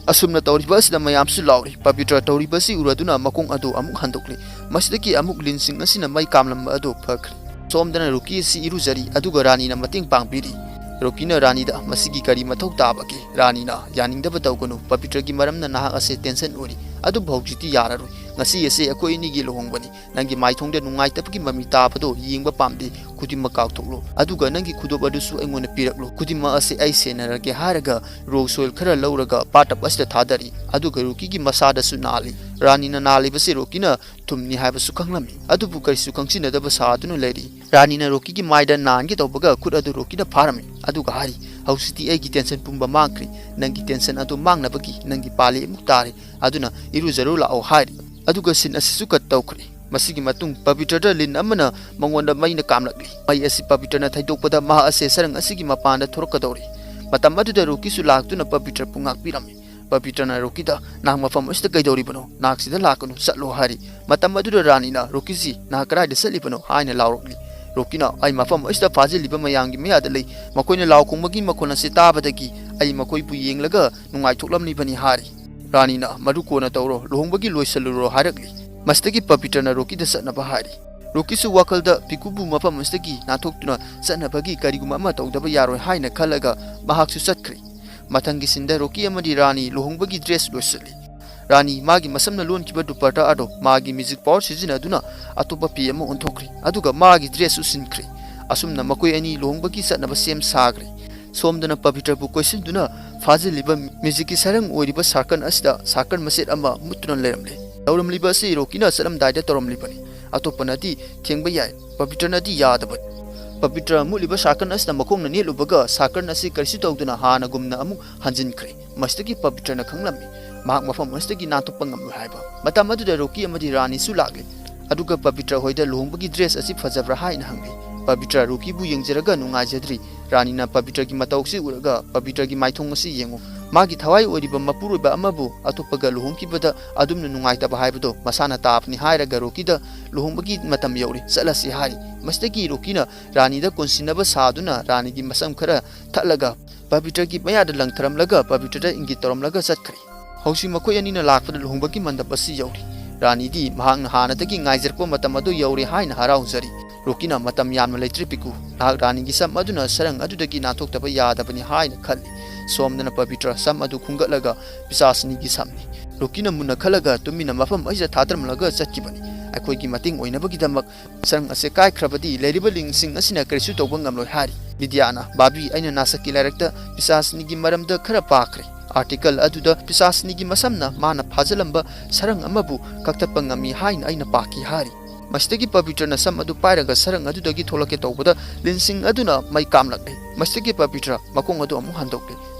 ꯑꯁꯨꯝꯅ ꯇꯧꯔꯤꯕ ꯑꯁꯤꯗ ꯃꯌꯥꯝꯁꯨ ꯂꯥꯎꯔꯤ꯫ ꯄꯕꯤꯇ꯭ꯔ ꯇꯧꯔꯤꯕ ꯑꯁꯤ ꯎꯔꯗꯨꯅ ꯃꯈꯣꯡ ꯑꯗꯨ ꯑꯃꯨꯛ ꯍꯟꯗꯣꯛꯂꯤ꯫ ꯃꯁꯤꯗꯒꯤ ꯑꯃꯨꯛ ꯂꯤꯟꯁꯤꯡ ꯑꯁꯤꯅ ꯃꯩ ꯀꯥꯝꯂꯝꯕ ꯑꯗꯨ ꯐꯈ꯭ꯔꯦ꯫ ꯁꯣꯝꯗꯅ ꯔꯣꯀꯤ ꯑꯁꯤ ꯏꯔꯨꯖꯔꯤ, ꯑꯗꯨꯒ ꯔꯥꯅꯤꯅ ꯃꯇꯦꯡ ꯄꯥꯡꯕꯤꯔꯤ꯫ ꯔꯣꯀꯤꯅ ꯔꯥꯅꯤꯗ, "ꯃꯁꯤꯒꯤ ꯀꯔꯤ ꯃꯊꯧ ꯇꯥꯕꯒꯦ?" ꯔꯥꯅꯤꯅ, "ꯌꯥꯅꯤꯡꯗꯕ ꯇꯧꯒꯅꯨ, ꯄꯕꯤꯇ꯭ꯔꯒꯤ ꯃꯔꯝꯅ ꯅꯍꯥꯛ ꯑꯁꯦ ꯇꯦꯟꯁꯟ ꯑꯣꯏꯔꯤ, ꯑꯗꯨꯕꯨ ꯍꯧꯖꯤꯛꯇꯤ ꯌꯥꯔꯔꯣꯏ꯫ ꯉꯁꯤ ꯑꯁꯦ ꯑꯩꯈꯣꯏ ꯑꯅꯤꯒꯤ ꯂꯨꯍꯣꯡꯕꯅꯤ꯫ ꯅꯪꯒꯤ ꯃꯥꯏꯊꯣꯡꯗ ꯅꯨꯡꯉꯥꯏꯇꯕꯒꯤ ꯃꯃꯤ ꯇꯥꯕꯗꯣ ꯌꯦꯡꯕ ꯄꯥꯝꯗꯦ꯫ ꯈꯨꯗꯤꯡꯃꯛ ꯀꯥꯎꯊꯣꯛꯂꯣ, ꯑꯗꯨꯒ ꯅꯪꯒꯤ ꯈꯨꯗꯣꯞ ꯑꯗꯨꯁꯨ ꯑꯩꯉꯣꯟꯗ ꯄꯤꯔꯛꯂꯣ꯫ ꯈꯨꯗꯤꯡꯃꯛ ꯑꯁꯦ ꯑꯩ ꯁꯦꯟꯅꯔꯒꯦ" ꯍꯥꯏꯔꯒ ꯔꯣꯁ ꯑꯣꯏꯜ ꯈꯔ ꯂꯧꯔꯒ ꯕꯥꯊꯇꯕ ꯑꯁꯤꯗ ꯊꯥꯗꯔꯤ꯫ ꯑꯗꯨꯒ ꯔꯣꯀꯤꯒꯤ ꯃꯁꯥꯗꯁꯨ ꯅꯥꯜꯂꯤ꯫ ꯔꯥꯅꯤꯅ ꯅꯥꯜꯂꯤꯕꯁꯤ ꯔꯣꯀꯤꯅ ꯊꯨꯝꯅꯤ ꯍꯥꯏꯕꯁꯨ ꯈꯪꯂꯝꯃꯤ, ꯑꯗꯨꯕꯨ ꯀꯔꯤꯁꯨ ꯈꯪꯖꯤꯟꯅꯗꯕ ꯁꯥꯗꯨꯅ ꯂꯩꯔꯤ꯫ ꯔꯥꯅꯤꯅ ꯔꯣꯀꯤꯒꯤ ꯃꯥꯏꯗ ꯅꯥꯟꯒꯦ ꯇꯧꯕꯒ ꯈꯨꯠ ꯑꯗꯨ ꯔꯣꯀꯤꯅ ꯐꯥꯔꯝꯃꯤ, ꯑꯗꯨꯒ ꯍꯥꯏꯔꯤ, "ꯍꯧꯖꯤꯛꯇꯤ ꯑꯩꯒꯤ ꯇꯦꯟꯁꯟ ꯄꯨꯝꯕ ꯃꯥꯡꯈ꯭ꯔꯦ꯫ ꯅꯪꯒꯤ ꯇꯦꯟꯁꯟ ꯑꯗꯨ ꯃꯥꯡꯅꯕꯒꯤ ꯅꯪꯒꯤ ꯄꯥꯂꯤ ꯑꯃꯨꯛ ꯇꯥꯔꯦ, ꯑꯗꯨꯅ ꯏꯔꯨꯖꯔꯨ ꯂꯥꯛꯑꯣ" ꯍꯥꯏꯔꯤ꯫ ꯑꯗꯨꯒ ꯁꯤꯟ ꯑꯁꯤꯁꯨ ꯀꯠ ꯇꯧꯈ꯭ꯔꯦ꯫ ꯃꯁꯤꯒꯤ ꯃꯇꯨꯡ ꯄꯕꯤꯇ꯭ꯔꯗ ꯂꯤꯟ ꯑꯃꯅ ꯃꯉꯣꯟꯗ ꯃꯩꯅ ꯀꯥꯝꯂꯛꯂꯤ꯫ ꯃꯩ ꯑꯁꯤ ꯄꯕꯤꯇ꯭ꯔꯅ ꯊꯩꯗꯣꯛꯄꯗ ꯃꯍꯥꯛ ꯑꯁꯦ ꯁꯔꯪ ꯑꯁꯤꯒꯤ ꯃꯄꯥꯟꯗ ꯊꯣꯔꯛꯀꯗꯧꯔꯤ꯫ ꯃꯇꯝ ꯑꯗꯨꯗ ꯔꯣꯀꯤꯁꯨ ꯂꯥꯛꯇꯨꯅ ꯄꯕꯤꯇ꯭ꯔꯕꯨ ꯉꯥꯛꯄꯤꯔꯝꯃꯤ꯫ ꯄꯕꯤꯇ꯭ꯔꯅ ꯔꯣꯀꯤꯗ, "ꯅꯍꯥꯛ ꯃꯐꯝ ꯑꯁꯤꯗ ꯀꯩꯗꯧꯔꯤꯕꯅꯣ? ꯅꯍꯥꯛ ꯁꯤꯗ ꯂꯥꯛꯀꯅꯨ, ꯆꯠꯂꯣ" ꯍꯥꯏꯔꯤ꯫ ꯃꯇꯝ ꯑꯗꯨꯗ ꯔꯥꯅꯤꯅ, "ꯔꯣꯀꯤꯖꯤ, ꯅꯍꯥꯛ ꯀꯗꯥꯏꯗ ꯆꯠꯂꯤꯕꯅꯣ?" ꯍꯥꯏꯅ ꯂꯥꯎꯔꯛꯂꯤ꯫ ꯔꯣꯀꯤꯅ, "ꯑꯩ ꯃꯐꯝ ꯑꯁꯤꯗ ꯐꯥꯖꯤꯜꯂꯤꯕ ꯃꯌꯥꯝꯒꯤ ꯃꯌꯥꯗ ꯂꯩ꯫ ꯃꯈꯣꯏꯅ ꯂꯥꯎ ꯈꯣꯡꯕꯒꯤ ꯃꯈꯣꯟ ꯑꯁꯤ ꯇꯥꯕꯗꯒꯤ ꯑꯩ ꯃꯈꯣꯏꯕꯨ ꯌꯦꯡꯂꯒ ꯅꯨꯡꯉꯥꯏꯊꯣꯛꯂꯝꯂꯤꯕꯅꯤ" ꯍꯥꯏꯔꯤ꯫ ꯔꯥꯅꯤꯅ, "ꯃꯗꯨ ꯀꯣꯟꯅ ꯇꯧꯔꯣ, ꯂꯨꯍꯣꯡꯕꯒꯤ ꯂꯣꯏꯁꯤꯜꯂꯨꯔꯣ" ꯍꯥꯏꯔꯛꯂꯤ꯫ ꯃꯁꯤꯗꯒꯤ ꯄꯕꯤꯇ꯭ꯔꯅ ꯔꯣꯀꯤꯗ ꯆꯠꯅꯕ ꯍꯥꯏꯔꯤ꯫ ꯔꯣꯀꯤꯁꯨ ꯋꯥꯈꯜꯗ ꯄꯤꯀꯨꯕꯨ ꯃꯐꯝ ꯑꯁꯤꯗꯒꯤ ꯅꯥꯟꯊꯣꯛꯇꯨꯅ ꯆꯠꯅꯕꯒꯤ ꯀꯔꯤꯒꯨꯝꯕ ꯑꯃ ꯇꯧꯗꯕ ꯌꯥꯔꯣꯏ ꯍꯥꯏꯅ ꯈꯜꯂꯒ ꯃꯍꯥꯛꯁꯨ ꯆꯠꯈ꯭ꯔꯦ꯫ ꯃꯊꯪꯒꯤ ꯁꯤꯟꯗ ꯔꯣꯀꯤ ꯑꯃꯗꯤ ꯔꯥꯅꯤ ꯂꯨꯍꯣꯡꯕꯒꯤ ꯗ꯭ꯔꯦꯁ ꯂꯣꯏꯁꯤꯜꯂꯤ꯫ ꯔꯥꯅꯤ ꯃꯥꯒꯤ ꯃꯁꯝꯅ ꯂꯣꯟꯈꯤꯕ ꯗꯨꯄꯠꯇꯥ ꯑꯗꯣ ꯃꯥꯒꯤ ꯃꯦꯖꯤꯛ ꯄꯥꯋꯔ ꯁꯤꯖꯤꯟꯅꯗꯨꯅ ꯑꯇꯣꯞꯄ ꯐꯤ ꯑꯃ ꯑꯣꯟꯊꯣꯛꯈ꯭ꯔꯦ, ꯑꯗꯨꯒ ꯃꯥꯒꯤ ꯗ꯭ꯔꯦꯁꯁꯨ ꯁꯤꯟꯈ꯭ꯔꯦ꯫ ꯑꯁꯨꯝꯅ ꯃꯈꯣꯏ ꯑꯅꯤ ꯂꯨꯍꯣꯡꯕꯒꯤ ꯆꯠꯅꯕ ꯁꯦꯝ ꯁꯥꯈ꯭ꯔꯦ꯫ ꯁꯣꯝꯗꯅ ꯄꯕꯤꯇ꯭ꯔꯕꯨ ꯀꯣꯏꯁꯤꯟꯗꯨꯅ ꯐꯥꯖꯤꯜꯂꯤꯕ ꯃꯦꯖꯤꯛꯀꯤ ꯁꯔꯪ ꯑꯣꯏꯔꯤꯕ ꯁꯥꯔꯀꯟ ꯑꯁꯤꯗ ꯁꯥꯔꯀꯟ ꯃꯆꯦꯠ ꯑꯃ ꯃꯨꯠꯇꯨꯅ ꯂꯩꯔꯝꯂꯦ꯫ ꯇꯧꯔꯝꯂꯤꯕ ꯑꯁꯤ ꯔꯣꯀꯤꯅ ꯆꯠꯂꯝꯗꯥꯏꯗ ꯇꯧꯔꯝꯂꯤꯕꯅꯤ꯫ ꯑꯇꯣꯞꯄꯅꯗꯤ ꯊꯦꯡꯕ ꯌꯥꯏ, ꯄꯕꯤꯇ꯭ꯔꯅꯗꯤ ꯌꯥꯗꯕꯅꯤ꯫ ꯄꯕꯤꯇ꯭ꯔ ꯃꯨꯠꯂꯤꯕ ꯁꯥꯔꯀꯟ ꯑꯁꯤꯅ ꯃꯈꯣꯡꯅ ꯅꯦꯠꯂꯨꯕꯒ ꯁꯥꯔꯀꯟ ꯑꯁꯤ ꯀꯔꯤꯁꯨ ꯇꯧꯗꯅ ꯍꯥꯟꯅꯒꯨꯝꯅ ꯑꯃꯨꯛ ꯍꯟꯖꯤꯟꯈ꯭ꯔꯦ꯫ ꯃꯁꯤꯗꯒꯤ ꯄꯕꯤꯇ꯭ꯔꯅ ꯈꯪꯂꯝꯃꯤ, ꯃꯍꯥꯛ ꯃꯐꯝ ꯑꯁꯤꯗꯒꯤ ꯅꯥꯟꯊꯣꯛꯄ ꯉꯝꯂꯣꯏ ꯍꯥꯏꯕ꯫ ꯃꯇꯝ ꯑꯗꯨꯗ ꯔꯣꯀꯤ ꯑꯃꯗꯤ ꯔꯥꯅꯤꯁꯨ ꯂꯥꯛꯂꯦ, ꯑꯗꯨꯒ ꯄꯕꯤꯇ꯭ꯔ ꯍꯣꯏꯗ ꯂꯨꯍꯣꯡꯕꯒꯤ ꯗ꯭ꯔꯦꯁ ꯑꯁꯤ ꯐꯖꯕ꯭ꯔꯥ ꯍꯥꯏꯅ ꯍꯪꯂꯤ꯫ ꯄꯕꯤꯇ꯭ꯔ ꯔꯣꯀꯤꯕꯨ ꯌꯦꯡꯖꯔꯒ ꯅꯨꯡꯉꯥꯏꯖꯗ꯭ꯔꯤ꯫ ꯔꯥꯅꯤꯅ ꯄꯕꯤꯇ꯭ꯔꯒꯤ ꯃꯇꯧ ꯑꯁꯤ ꯎꯔꯒ, "ꯄꯕꯤꯇ꯭ꯔꯒꯤ ꯃꯥꯏꯊꯣꯡ ꯑꯁꯤ ꯌꯦꯡꯉꯨ꯫ ꯃꯥꯒꯤ ꯊꯋꯥꯏ ꯑꯣꯏꯔꯤꯕ ꯃꯄꯨꯔꯣꯏꯕ ꯑꯃꯕꯨ ꯑꯇꯣꯞꯄꯒ ꯂꯨꯍꯣꯡꯈꯤꯕꯗ ꯑꯗꯨꯝꯅ ꯅꯨꯡꯉꯥꯏꯇꯕ ꯍꯥꯏꯕꯗꯣ ꯃꯁꯥꯅ ꯇꯥꯕꯅꯤ" ꯍꯥꯏꯔꯒ ꯔꯣꯀꯤꯗ "ꯂꯨꯍꯣꯡꯕꯒꯤ ꯃꯇꯝ ꯌꯧꯔꯦ, ꯆꯠꯂꯁꯤ" ꯍꯥꯏꯔꯤ꯫ ꯃꯁꯤꯗꯒꯤ ꯔꯣꯀꯤꯅ ꯔꯥꯅꯤꯗ ꯀꯣꯟꯁꯤꯟꯅꯕ ꯁꯥꯗꯨꯅ ꯔꯥꯅꯤꯒꯤ ꯃꯁꯝ ꯈꯔ ꯊꯠꯂꯒ ꯄꯕꯤꯇ꯭ꯔꯒꯤ ꯃꯌꯥꯗ ꯂꯪꯊꯔꯝꯂꯒ ꯄꯕꯤꯇ꯭ꯔꯗ ꯏꯪꯒꯤꯠ ꯇꯧꯔꯝꯂꯒ ꯆꯠꯈ꯭ꯔꯦ꯫ ꯍꯧꯖꯤꯛ ꯃꯈꯣꯏ ꯑꯅꯤꯅ ꯂꯥꯛꯄꯗ ꯂꯨꯍꯣꯡꯕꯒꯤ ꯃꯟꯗꯞ ꯑꯁꯤ ꯌꯧꯔꯤ꯫ ꯔꯥꯅꯤꯗꯤ ꯃꯍꯥꯛꯅ ꯍꯥꯟꯅꯗꯒꯤ ꯉꯥꯏꯖꯔꯛꯄ ꯃꯇꯝ ꯑꯗꯨ ꯌꯧꯔꯦ ꯍꯥꯏꯅ ꯍꯔꯥꯎꯖꯔꯤ꯫ ꯔꯣꯀꯤꯅ "ꯃꯇꯝ ꯌꯥꯝꯅ ꯂꯩꯇ꯭ꯔꯦ ꯄꯤꯀꯨ꯫ ꯅꯍꯥꯛ ꯔꯥꯅꯤꯒꯤ ꯁꯝ ꯑꯗꯨꯅ ꯁꯔꯪ ꯑꯗꯨꯗꯒꯤ ꯅꯥꯟꯊꯣꯛꯇꯕ ꯌꯥꯗꯕꯅꯤ" ꯍꯥꯏꯅ ꯈꯜꯂꯤ꯫ ꯁꯣꯝꯗꯅ ꯄꯕꯤꯇ꯭ꯔ ꯁꯝ ꯑꯗꯨ ꯈꯨꯝꯒꯠꯂꯒ "ꯄꯤꯁꯥꯁꯅꯤꯒꯤ ꯁꯝꯅꯤ"꯫ ꯔꯣꯀꯤꯅ ꯃꯨꯟꯅ ꯈꯜꯂꯒ ꯇꯨꯃꯤꯟꯅ ꯃꯐꯝ ꯑꯁꯤꯗ ꯊꯥꯗꯔꯝꯂꯒ ꯆꯠꯈꯤꯕꯅꯤ꯫ "ꯑꯩꯈꯣꯏꯒꯤ ꯃꯇꯦꯡ ꯑꯣꯏꯅꯕꯒꯤꯗꯃꯛ ꯁꯔꯪ ꯑꯁꯦ ꯀꯥꯏꯈ꯭ꯔꯕꯗꯤ ꯂꯩꯔꯤꯕ ꯂꯤꯟꯁꯤꯡ ꯑꯁꯤꯅ ꯀꯔꯤꯁꯨ ꯇꯧꯕ ꯉꯝꯂꯣꯏ" ꯍꯥꯏꯔꯤ꯫ ꯕꯤꯗ꯭ꯌꯥꯅ, "ꯕꯥꯕꯤ, ꯑꯩꯅ ꯅꯥꯁꯛꯀꯤ ꯂꯥꯏꯔꯛꯇ ꯄꯤꯁꯥꯁꯅꯤꯒꯤ ꯃꯔꯝꯗ ꯈꯔ ꯄꯥꯈ꯭ꯔꯦ꯫ ꯑꯥꯔꯇꯤꯀꯜ ꯑꯗꯨꯗ ꯄꯤꯁꯥꯁꯅꯤꯒꯤ ꯃꯁꯝꯅ ꯃꯥꯅ ꯐꯥꯖꯤꯜꯂꯝꯕ ꯁꯔꯪ ꯑꯃꯕꯨ ꯀꯛꯊꯠꯄ ꯉꯝꯃꯤ ꯍꯥꯏꯅ ꯑꯩꯅ ꯄꯥꯈꯤ" ꯍꯥꯏꯔꯤ꯫ ꯃꯁꯤꯗꯒꯤ ꯄꯕꯤꯇ꯭ꯔꯅ ꯁꯝ ꯑꯗꯨ ꯄꯥꯏꯔꯒ ꯁꯔꯪ ꯑꯗꯨꯗꯒꯤ ꯊꯣꯛꯂꯛꯀꯦ ꯇꯧꯕꯗ ꯂꯤꯟꯁꯤꯡ ꯑꯗꯨꯅ ꯃꯩ ꯀꯥꯝꯂꯛꯂꯦ꯫ ꯃꯁꯤꯗꯒꯤ ꯄꯕꯤꯇ꯭ꯔ ꯃꯈꯣꯡ ꯑꯗꯨ ꯑꯃꯨꯛ ꯍꯟꯗꯣꯛꯂꯦ꯫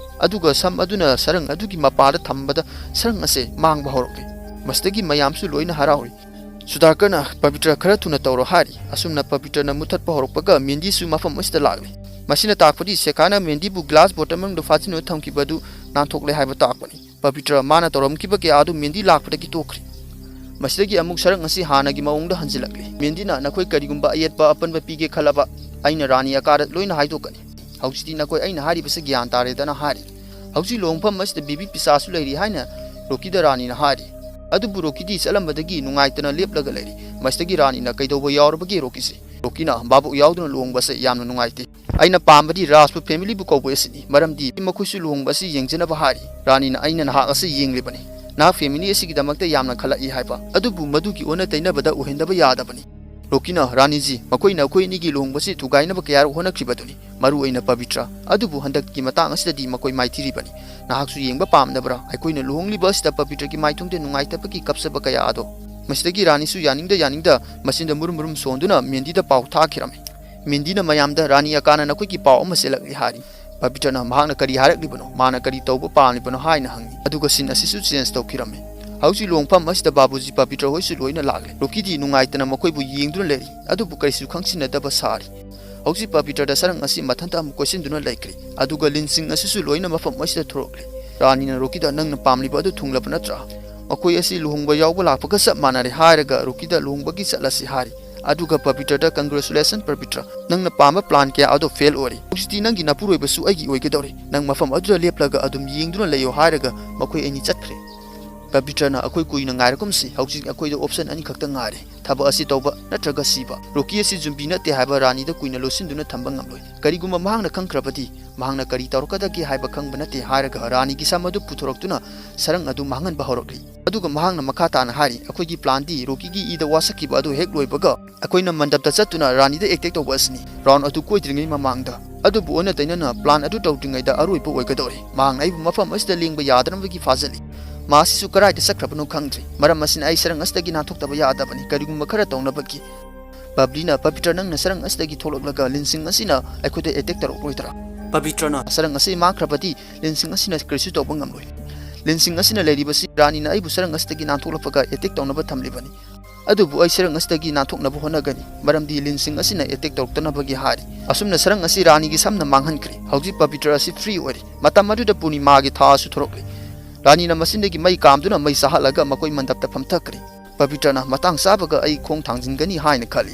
ꯑꯗꯨꯒ ꯁꯝ ꯑꯗꯨꯅ ꯁꯔꯪ ꯑꯗꯨꯒꯤ ꯃꯄꯥꯗ ꯊꯝꯕꯗ ꯁꯔꯪ ꯑꯁꯦ ꯃꯥꯡꯕ ꯍꯧꯔꯛꯂꯦ꯫ ꯃꯁꯤꯗꯒꯤ ꯃꯌꯥꯝꯁꯨ ꯂꯣꯏꯅ ꯍꯔꯥꯎꯔꯤ꯫ ꯁꯨꯗꯥꯀꯔꯅ "ꯄꯕꯤꯇ꯭ꯔ, ꯈꯔ ꯊꯨꯅ ꯇꯧꯔꯣ" ꯍꯥꯏꯔꯤ꯫ ꯑꯁꯨꯝꯅ ꯄꯕꯤꯇ꯭ꯔꯅ ꯃꯨꯊꯠꯄ ꯍꯧꯔꯛꯄꯒ ꯃꯦꯟꯗꯤꯁꯨ ꯃꯐꯝ ꯑꯁꯤꯗ ꯂꯥꯛꯂꯦ꯫ ꯃꯁꯤꯅ ꯇꯥꯛꯄꯗꯤ ꯁꯦꯈꯥꯅ ꯃꯦꯟꯗꯤꯕꯨ ꯒ꯭ꯂꯥꯁ ꯕꯣꯇꯜ ꯃꯅꯨꯡꯗ ꯐꯥꯖꯤꯟꯗꯨꯅ ꯊꯝꯈꯤꯕ ꯑꯗꯨ ꯅꯥꯟꯊꯣꯛꯂꯦ ꯍꯥꯏꯕ ꯇꯥꯛꯄꯅꯤ꯫ ꯄꯕꯤꯇ꯭ꯔ, ꯃꯥꯅ ꯇꯧꯔꯝꯈꯤꯕ ꯀꯌꯥ ꯑꯗꯨ ꯃꯦꯟꯗꯤ ꯂꯥꯛꯄꯗꯒꯤ ꯇꯣꯛꯈ꯭ꯔꯦ꯫ ꯃꯁꯤꯗꯒꯤ ꯑꯃꯨꯛ ꯁꯔꯪ ꯑꯁꯤ ꯍꯥꯟꯅꯒꯤ ꯃꯑꯣꯡꯗ ꯍꯟꯖꯤꯜꯂꯛꯂꯦ꯫ ꯃꯦꯟꯗꯤꯅ, "ꯅꯈꯣꯏ ꯀꯔꯤꯒꯨꯝꯕ ꯑꯌꯦꯠꯄ ꯑꯄꯟꯕ ꯄꯤꯒꯦ ꯈꯜꯂꯕ ꯑꯩꯅ ꯔꯥꯅꯤ ꯑꯀꯥꯗ ꯂꯣꯏꯅ ꯍꯥꯏꯗꯣꯛꯀꯅꯤ꯫ ꯍꯧꯖꯤꯛꯇꯤ ꯅꯈꯣꯏ ꯑꯩꯅ ꯍꯥꯏꯔꯤꯕꯁꯤ ꯒ꯭ꯌꯥꯟ ꯇꯥꯔꯦꯗꯅ" ꯍꯥꯏꯔꯤ꯫ "ꯍꯧꯖꯤꯛ ꯂꯨꯍꯣꯡꯐꯝ ꯑꯁꯤꯗ ꯕꯤꯕꯤ ꯄꯤꯁꯥꯁꯨ ꯂꯩꯔꯤ" ꯍꯥꯏꯅ ꯔꯣꯀꯤꯗ ꯔꯥꯅꯤꯅ ꯍꯥꯏꯔꯤ꯫ ꯑꯗꯨꯕꯨ ꯔꯣꯀꯤꯗꯤ ꯆꯠꯂꯝꯕꯗꯒꯤ ꯅꯨꯡꯉꯥꯏꯇꯅ ꯂꯦꯞꯂꯒ ꯂꯩꯔꯤ꯫ ꯃꯁꯤꯗꯒꯤ ꯔꯥꯅꯤꯅ, "ꯀꯩꯗꯧꯕ ꯌꯥꯎꯔꯕꯒꯦ ꯔꯣꯀꯤꯁꯦ?" ꯔꯣꯀꯤꯅ, "ꯚꯥꯕꯣꯛ ꯌꯥꯎꯗꯅ ꯂꯨꯍꯣꯡꯕꯁꯦ ꯌꯥꯝꯅ ꯅꯨꯡꯉꯥꯏꯇꯦ꯫ ꯑꯩꯅ ꯄꯥꯝꯕꯗꯤ ꯔꯥꯖꯄꯨ ꯐꯦꯃꯤꯂꯤꯕꯨ ꯀꯧꯕ ꯑꯁꯤꯅꯤ, ꯃꯔꯝꯗꯤ ꯃꯈꯣꯏꯁꯨ ꯂꯨꯍꯣꯡꯕ ꯑꯁꯤ ꯌꯦꯡꯖꯅꯕ ꯍꯥꯏꯔꯤ"꯫ ꯔꯥꯅꯤꯅ, "ꯑꯩꯅ ꯅꯍꯥꯛ ꯑꯁꯤ ꯌꯦꯡꯂꯤꯕꯅꯤ, ꯅꯍꯥꯛ ꯐꯦꯃꯤꯂꯤ ꯑꯁꯤꯒꯤꯗꯃꯛꯇ ꯌꯥꯝꯅ ꯈꯜꯂꯛꯏ ꯍꯥꯏꯕ, ꯑꯗꯨꯕꯨ ꯃꯗꯨꯒꯤ ꯑꯣꯟꯅ ꯇꯩꯅꯕꯗ ꯑꯣꯏꯍꯟꯗꯕ ꯌꯥꯗꯕꯅꯤ"꯫ ꯔꯣꯀꯤꯅ, "ꯔꯥꯅꯤꯖꯤ, ꯃꯈꯣꯏꯅ ꯑꯩꯈꯣꯏ ꯑꯅꯤꯒꯤ ꯂꯨꯍꯣꯡꯕꯁꯤ ꯊꯨꯒꯥꯏꯅꯕ ꯀꯌꯥꯔꯛ ꯍꯣꯠꯅꯈ꯭ꯔꯤꯕꯗꯨꯅꯤ, ꯃꯔꯨ ꯑꯣꯏꯅ ꯄꯕꯤꯇ꯭ꯔ꯫ ꯑꯗꯨꯕꯨ ꯍꯟꯗꯛꯀꯤ ꯃꯇꯥꯡ ꯑꯁꯤꯗꯗꯤ ꯃꯈꯣꯏ ꯃꯥꯏꯊꯤꯔꯤꯕꯅꯤ꯫ ꯅꯍꯥꯛꯁꯨ ꯌꯦꯡꯕ ꯄꯥꯝꯗꯕ꯭ꯔꯥ? ꯑꯩꯈꯣꯏꯅ ꯂꯨꯍꯣꯡꯂꯤꯕ ꯑꯁꯤꯗ ꯄꯕꯤꯇ꯭ꯔꯒꯤ ꯃꯥꯏꯊꯣꯡꯗ ꯅꯨꯡꯉꯥꯏꯇꯕꯒꯤ ꯀꯞꯆꯕ ꯀꯌꯥ ꯑꯗꯣ"꯫ ꯃꯁꯤꯗꯒꯤ ꯔꯥꯅꯤꯁꯨ ꯌꯥꯅꯤꯡꯗ ꯌꯥꯅꯤꯡꯗ ꯃꯆꯤꯟꯗ ꯃꯨꯔꯨꯝ ꯃꯨꯔꯨꯝ ꯁꯣꯟꯗꯨꯅ ꯃꯦꯟꯗꯤꯗ ꯄꯥꯎ ꯊꯥꯈꯤꯔꯝꯃꯤ꯫ ꯃꯦꯟꯗꯤꯅ ꯃꯌꯥꯝꯗ, "ꯔꯥꯅꯤ ꯑꯀꯥꯅ ꯅꯈꯣꯏꯒꯤ ꯄꯥꯎ ꯑꯃ ꯆꯦꯜꯂꯛꯂꯤ" ꯍꯥꯏꯔꯤ꯫ ꯄꯕꯤꯇ꯭ꯔꯅ, "ꯃꯍꯥꯛꯅ ꯀꯔꯤ ꯍꯥꯏꯔꯛꯂꯤꯕꯅꯣ? ꯃꯥꯅ ꯀꯔꯤ ꯇꯧꯕ ꯄꯥꯝꯂꯤꯕꯅꯣ?" ꯍꯥꯏꯅ ꯍꯪꯉꯤ꯫ ꯑꯗꯨꯒ ꯁꯤꯟ ꯑꯁꯤꯁꯨ ꯆꯦꯟꯖ ꯇꯧꯈꯤꯔꯝꯃꯤ꯫ ꯍꯧꯖꯤꯛ ꯂꯨꯍꯣꯡꯐꯝ ꯑꯁꯤꯗ ꯕꯥꯕꯨꯖꯤ ꯄꯕꯤꯇ꯭ꯔ ꯍꯣꯏꯁꯨ ꯂꯣꯏꯅ ꯂꯥꯛꯂꯦ꯫ ꯔꯣꯀꯤꯗꯤ ꯅꯨꯡꯉꯥꯏꯇꯅ ꯃꯈꯣꯏꯕꯨ ꯌꯦꯡꯗꯨꯅ ꯂꯩꯔꯤ, ꯑꯗꯨꯕꯨ ꯀꯔꯤꯁꯨ ꯈꯪꯁꯤꯟꯅꯗꯕ ꯁꯥꯔꯤ꯫ ꯍꯧꯖꯤꯛ ꯄꯕꯤꯇ꯭ꯔꯗ ꯁꯔꯪ ꯑꯁꯤ ꯃꯊꯟꯇ ꯑꯃꯨꯛ ꯀꯣꯏꯁꯤꯟꯗꯨꯅ ꯂꯩꯈ꯭ꯔꯦ꯫ ꯑꯗꯨꯒ ꯂꯤꯟꯁꯤꯡ ꯑꯁꯤꯁꯨ ꯂꯣꯏꯅ ꯃꯐꯝ ꯑꯁꯤꯗ ꯊꯣꯔꯛꯂꯦ꯫ ꯔꯥꯅꯤꯅ ꯔꯣꯀꯤꯗ, "ꯅꯪꯅ ꯄꯥꯝꯂꯤꯕ ꯑꯗꯨ ꯊꯨꯡꯂꯕ ꯅꯠꯇ꯭ꯔꯥ?" ꯃꯈꯣꯏ ꯑꯁꯤ ꯂꯨꯍꯣꯡꯕ ꯌꯥꯎꯕ ꯂꯥꯛꯄꯒ ꯆꯞ ꯃꯥꯟꯅꯔꯦ ꯍꯥꯏꯔꯒ ꯔꯣꯀꯤꯗ ꯂꯨꯍꯣꯡꯕꯒꯤ ꯆꯠꯂꯁꯤ ꯍꯥꯏꯔꯤ꯫ ꯑꯗꯨꯒ ꯄꯕꯤꯇ꯭ꯔꯗ, "Congratulation ꯄꯕꯤꯇ꯭ꯔ, ꯅꯪꯅ ꯄꯥꯝꯕ plan ꯀꯌꯥ ꯑꯗꯣ fail ꯑꯣꯏꯔꯦ꯫ ꯍꯧꯖꯤꯛꯇꯤ ꯅꯪꯒꯤ ꯅꯄꯨꯔꯣꯏꯕꯁꯨ ꯑꯩꯒꯤ ꯑꯣꯏꯒꯗꯧꯔꯦ꯫ ꯅꯪ ꯃꯐꯝ ꯑꯗꯨꯗ ꯂꯦꯞꯂꯒ ꯑꯗꯨꯝ ꯌꯦꯡꯗꯨꯅ ꯂꯩꯌꯣ" ꯍꯥꯏꯔꯒ ꯃꯈꯣꯏ ꯑꯅꯤ ꯆꯠꯈ꯭ꯔꯦ꯫ ꯄꯕꯤꯇ꯭ꯔꯅ, "ꯑꯩꯈꯣꯏ ꯀꯨꯏꯅ ꯉꯥꯏꯔꯒꯨꯝꯁꯤ, ꯍꯧꯖꯤꯛ ꯑꯩꯈꯣꯏꯗ option ꯑꯅꯤꯈꯛꯇ ꯉꯥꯏꯔꯦ, ꯊꯕꯛ ꯑꯁꯤ ꯇꯧꯕ ꯅꯠꯇ꯭ꯔꯒ ꯁꯤꯕ꯫ ꯔꯣꯀꯤ ꯑꯁꯤ ꯖꯨꯝꯕꯤ ꯅꯠꯇꯦ ꯍꯥꯏꯕ ꯔꯥꯅꯤꯗ ꯀꯨꯏꯅ ꯂꯣꯠꯁꯤꯟꯗꯨꯅ ꯊꯝꯕ ꯉꯝꯂꯣꯏ꯫ ꯀꯔꯤꯒꯨꯝꯕ ꯃꯍꯥꯛꯅ ꯈꯪꯈ꯭ꯔꯕꯗꯤ ꯃꯍꯥꯛꯅ ꯀꯔꯤ ꯇꯧꯔꯛꯀꯗꯒꯦ ꯍꯥꯏꯕ ꯈꯪꯕ ꯅꯠꯇꯦ" ꯍꯥꯏꯔꯒ ꯔꯥꯅꯤꯒꯤ ꯁꯝ ꯑꯗꯨ ꯄꯨꯊꯣꯔꯛꯇꯨꯅ ꯁꯔꯪ ꯑꯗꯨ ꯃꯥꯡꯍꯟꯕ ꯍꯧꯔꯛꯂꯤ꯫ ꯑꯗꯨꯒ ꯃꯍꯥꯛꯅ ꯃꯈꯥ ꯇꯥꯅ ꯍꯥꯏꯔꯤ, "ꯑꯩꯈꯣꯏꯒꯤ planꯗꯤ ꯔꯣꯀꯤꯒꯤ ꯏꯗ ꯋꯥꯁꯛꯈꯤꯕ ꯑꯗꯨ ꯍꯦꯛ ꯂꯣꯏꯕꯒ ꯑꯩꯈꯣꯏꯅ ꯃꯟꯗꯞꯇ ꯆꯠꯇꯨꯅ ꯔꯥꯅꯤꯗ attack ꯇꯧꯕ ꯑꯁꯤꯅꯤ꯫ Round ꯑꯗꯨ ꯀꯣꯏꯗ꯭ꯔꯤꯉꯩ ꯃꯃꯥꯡꯗ꯫ ꯑꯗꯨꯕꯨ ꯑꯣꯟꯅ ꯇꯩꯅꯅ plan ꯑꯗꯨ ꯇꯧꯗ꯭ꯔꯤꯉꯩꯗ ꯑꯔꯣꯏꯕ ꯑꯣꯏꯒꯗꯧꯔꯦ꯫ ꯃꯍꯥꯛꯅ ꯑꯩꯕꯨ ꯃꯐꯝ ꯑꯁꯤꯗ ꯂꯦꯡꯕ ꯌꯥꯗꯅꯕꯒꯤ ꯐꯥꯖꯤꯜꯂꯤ꯫ ꯃꯥ ꯑꯁꯤꯁꯨ ꯀꯗꯥꯏꯗ ꯆꯠꯈ꯭ꯔꯕꯅꯣ ꯈꯪꯗ꯭ꯔꯦ꯫ ꯃꯔꯝ ꯑꯁꯤꯅ ꯑꯩ ꯁꯔꯪ ꯑꯁꯤꯗꯒꯤ ꯅꯥꯟꯊꯣꯛꯇꯕ ꯌꯥꯗꯕꯅꯤ, ꯀꯔꯤꯒꯨꯝꯕ ꯈꯔ ꯇꯧꯅꯕꯒꯤ"꯫ ꯕꯕ꯭ꯂꯤꯅ, "ꯄꯕꯤꯇ꯭ꯔ, ꯅꯪꯅ ꯁꯔꯪ ꯑꯁꯤꯗꯒꯤ ꯊꯣꯛꯂꯛꯂꯒ ꯂꯤꯟꯁꯤꯡ ꯑꯁꯤꯅ ꯑꯩꯈꯣꯏꯗ attack ꯇꯧꯔꯛꯂꯣꯏꯗ꯭ꯔꯥ?" ꯄꯕꯤꯇ꯭ꯔꯅ, "ꯁꯔꯪ ꯑꯁꯤ ꯃꯥꯡꯈ꯭ꯔꯕꯗꯤ ꯂꯤꯟꯁꯤꯡ ꯑꯁꯤꯅ ꯀꯔꯤꯁꯨ ꯇꯧꯕ ꯉꯝꯂꯣꯏ꯫ ꯂꯤꯟꯁꯤꯡ ꯑꯁꯤꯅ ꯂꯩꯔꯤꯕꯁꯤ ꯔꯥꯅꯤꯅ ꯑꯩꯕꯨ ꯁꯔꯪ ꯑꯁꯤꯗꯒꯤ ꯅꯥꯟꯊꯣꯛꯂꯛꯄꯒ attack ꯇꯧꯅꯕ ꯊꯝꯂꯤꯕꯅꯤ꯫ ꯑꯗꯨꯕꯨ ꯑꯩ ꯁꯔꯪ ꯑꯁꯤꯗꯒꯤ ꯅꯥꯟꯊꯣꯛꯅꯕ ꯍꯣꯠꯅꯒꯅꯤ, ꯃꯔꯝꯗꯤ ꯂꯤꯟꯁꯤꯡ ꯑꯁꯤꯅ attack ꯇꯧꯔꯛꯇꯅꯕꯒꯤ" ꯍꯥꯏꯔꯤ꯫ ꯑꯁꯨꯝꯅ ꯁꯔꯪ ꯑꯁꯤ ꯔꯥꯅꯤꯒꯤ ꯁꯝꯅ ꯃꯥꯡꯍꯟꯈ꯭ꯔꯦ꯫ ꯍꯧꯖꯤꯛ ꯄꯕꯤꯇ꯭ꯔ ꯑꯁꯤ free ꯑꯣꯏꯔꯦ꯫ ꯃꯇꯝ ꯑꯗꯨꯗ ꯄꯨꯔꯅꯤꯃꯥꯒꯤ ꯊꯥ ꯑꯁꯨ ꯊꯣꯔꯛꯂꯤ꯫ ꯔꯥꯅꯤꯅ ꯃꯆꯤꯟꯗꯒꯤ ꯃꯩ ꯀꯥꯝꯗꯨꯅ ꯃꯩ ꯆꯥꯍꯜꯂꯒ ꯃꯈꯣꯏ ꯃꯟꯗꯞꯇ ꯐꯝꯊꯈ꯭ꯔꯦ꯫ ꯄꯕꯤꯇ꯭ꯔꯅ, "ꯃꯇꯥꯡ ꯆꯥꯕꯒ ꯑꯩ ꯈꯣꯡ ꯊꯥꯡꯖꯤꯟꯒꯅꯤ" ꯍꯥꯏꯅ ꯈꯜꯂꯤ꯫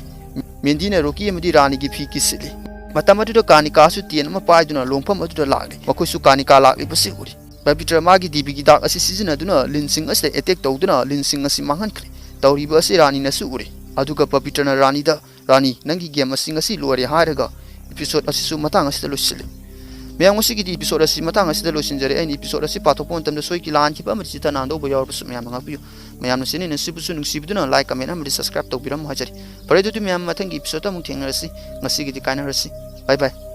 ꯃꯦꯟꯗꯤꯅ ꯔꯣꯀꯤ ꯑꯃꯗꯤ ꯔꯥꯅꯤꯒꯤ ꯐꯤ ꯀꯤꯁꯤꯜꯂꯤ꯫ ꯃꯇꯝ ꯑꯗꯨꯗ ꯀꯥꯅꯤꯀꯥꯁꯨ ꯇꯦꯟ ꯑꯃ ꯄꯥꯏꯗꯨꯅ ꯂꯣꯡꯐꯝ ꯑꯗꯨꯗ ꯂꯥꯛꯂꯤ꯫ ꯃꯈꯣꯏꯁꯨ ꯀꯥꯅꯤꯀꯥ ꯂꯥꯛꯂꯤꯕꯁꯤ ꯎꯔꯤ꯫ ꯄꯕꯤꯇ꯭ꯔ ꯃꯥꯒꯤ ꯗꯤꯕꯤꯒꯤ ꯗꯥꯛ ꯑꯁꯤ ꯁꯤꯖꯤꯟꯅꯗꯨꯅ ꯂꯤꯟꯁꯤꯡ ꯑꯁꯤꯗ attack ꯇꯧꯗꯨꯅ ꯂꯤꯟꯁꯤꯡ ꯑꯁꯤ ꯃꯥꯡꯍꯟꯈ꯭ꯔꯦ꯫ ꯇꯧꯔꯤꯕ ꯑꯁꯤ ꯔꯥꯅꯤꯅꯁꯨ ꯎꯔꯤ꯫ ꯑꯗꯨꯒ ꯄꯕꯤꯇ꯭ꯔꯅ ꯔꯥꯅꯤꯗ, "ꯔꯥꯅꯤ, ꯅꯪꯒꯤ game ꯑꯁꯤ ꯉꯁꯤ ꯂꯣꯏꯔꯦ" ꯍꯥꯏꯔꯒ episode ꯑꯁꯤꯁꯨ ꯃꯇꯥꯡ ꯑꯁꯤꯗ ꯂꯣꯏꯁꯤꯜꯂꯤ꯫ ꯃꯌꯥꯝ, ꯉꯁꯤꯒꯤꯗꯤ episode ꯑꯁꯤ ꯃꯇꯥꯡ ꯑꯁꯤꯗ ꯂꯣꯏꯁꯤꯟꯖꯔꯦ꯫ ꯑꯩꯅ episode ꯑꯁꯤ ꯄꯥꯊꯣꯛꯄ ꯃꯇꯝꯗ ꯁꯣꯏꯈꯤ ꯂꯥꯟꯈꯤꯕ ꯑꯃꯗꯤ ꯆꯤꯠꯇ ꯅꯥꯟꯗꯧꯕ ꯌꯥꯎꯔꯕꯁꯨ ꯃꯌꯥꯝꯅ ꯉꯥꯛꯄꯤꯌꯨ꯫ ꯃꯌꯥꯝꯅ channel ꯑꯁꯤꯕꯨꯁꯨ ꯅꯨꯡꯁꯤꯕꯤꯗꯨꯅ like, comment ꯑꯃꯗꯤ subscribe ꯇꯧꯕꯤꯔꯝꯃꯨ ꯍꯥꯏꯖꯔꯤ꯫ ꯐꯔꯦ, ꯑꯗꯨꯗꯤ ꯃꯌꯥꯝ, ꯃꯊꯪꯒꯤ episode ꯑꯃꯨꯛ ꯊꯦꯡꯅꯔꯁꯤ꯫ ꯉꯁꯤꯒꯤꯗꯤ ꯀꯥꯏꯅꯔꯁꯤ꯫ Bye bye꯫